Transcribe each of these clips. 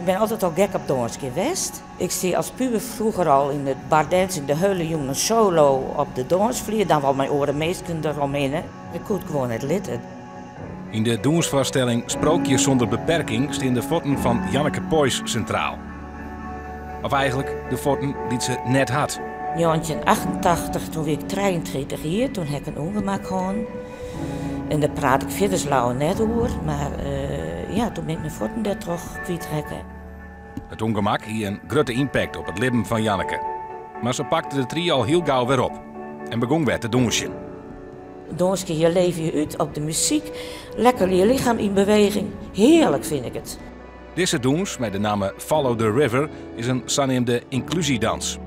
Ik bin altyd al gek op dânskjen west. Ik stie as puber froeger al yn it bar dancing de hiele jûn in solo op de dânsflier, dan wol mei oare minsken deromhinne. Ik koe it gewoan net litte. Yn de dûnsfoarstelling Sprookje zonder beperking stean de fuotten fan Janneke Poys sintraal. Of eigentlik de fuotten dy't se net hat. 1988, doe wie ik 33 jier, doe ha ik in ûngemak hân. En dêr praat ik fierders leaver net oer, mar ja, doe bin ik myn fuotten dêrtroch kwytrekke. It ûngemak hie in grutte ympakt op it libben fan Janneke. Mar se pakte de trie al hiel gau wer op en begûn wer te dûnsjen. Dânskje, je leve je út op de muzyk, lekker je lichem yn beweging. Hearlik fyn ik it. Dizze dûns mei de namme Follow the River is in saneamde ynklúzjedans.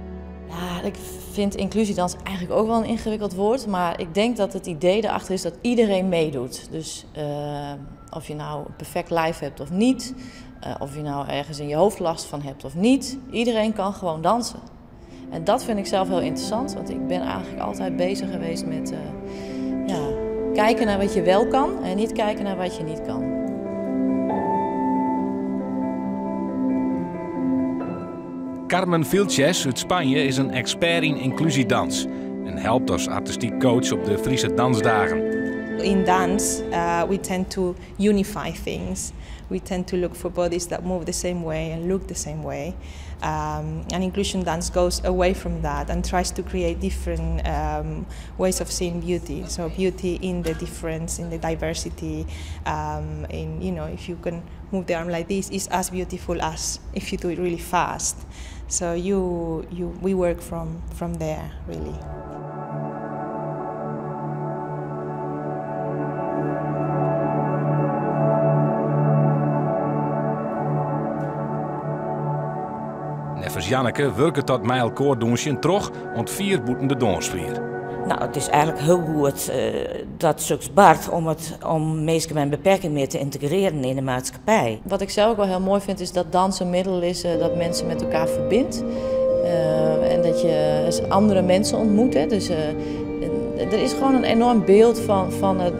Ja, ik vind inclusiedans eigenlijk ook wel een ingewikkeld woord. Maar ik denk dat het idee erachter is dat iedereen meedoet. Dus of je nou een perfect lijf hebt of niet, of je nou ergens in je hoofd last van hebt of niet, iedereen kan gewoon dansen. En dat vind ik zelf heel interessant, want ik ben eigenlijk altijd bezig geweest met ja, kijken naar wat je wel kan en niet kijken naar wat je niet kan. Carmen Vilches út Spanje is in ekspert yn ynklúzjedans en helpt as artistyk coach op de Friese Dansdagen. In dance, we tend to unify things. We tend to look for bodies that move the same way and look the same way. And inclusion dance goes away from that and tries to create different ways of seeing beauty. So beauty in the difference, in the diversity, in, if you can move the arm like this, is as beautiful as if you do it really fast. So we work from there, really. Neffens Janneke wurket dat mei elkoar dûnsjen troch oant fier bûten de dânsflier. Nou, it is eigentlik hiel goed dat soks bart om minsken mei in beperking mear te yntegrearjen yn de maatskippij. Wat ik zelf ook wel heel mooi vind is dat dans een middel is dat mensen met elkaar verbindt. En dat je andere mensen ontmoet. Hè. Dus er is gewoon een enorm beeld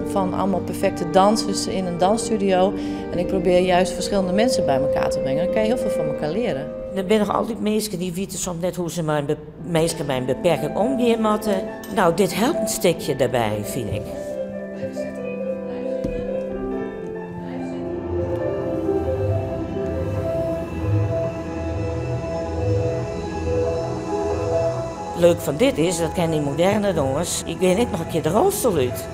van allemaal perfecte dansers in een dansstudio. En ik probeer juist verschillende mensen bij elkaar te brengen. Dan kan je heel veel van elkaar leren. Der binne noch altyd minsken dy witte soms net hoe't se mei minsken mei in beperking omgean moatte. Nou, dit helpt in stikje dêrby, fyn ik. Leuk fan dit is, dat kin dy moderne dûns, ik gean ek noch in kear de rolstoel út.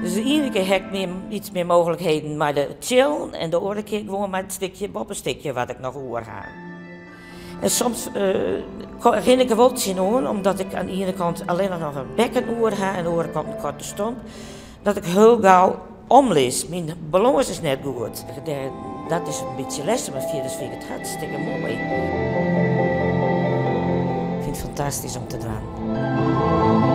Dus de iene kear ha ik iets mear mooglikheden mei de tsjillen en de oare kear gewoan mei it stikje boppestikje wat ik noch oer ha. En soms rin ik der wol tsjinoan, omdat ik oan de iene kant allinnich noch in bekken oer ha en oan de oare kant in koarte stomp, dat ik hiel gau omlis. Myn balâns is net goed. Dat is in bytsje lestich, mar fierders fyn ik it hartstikke moai. Ik fyn it fantastysk om te dwaan.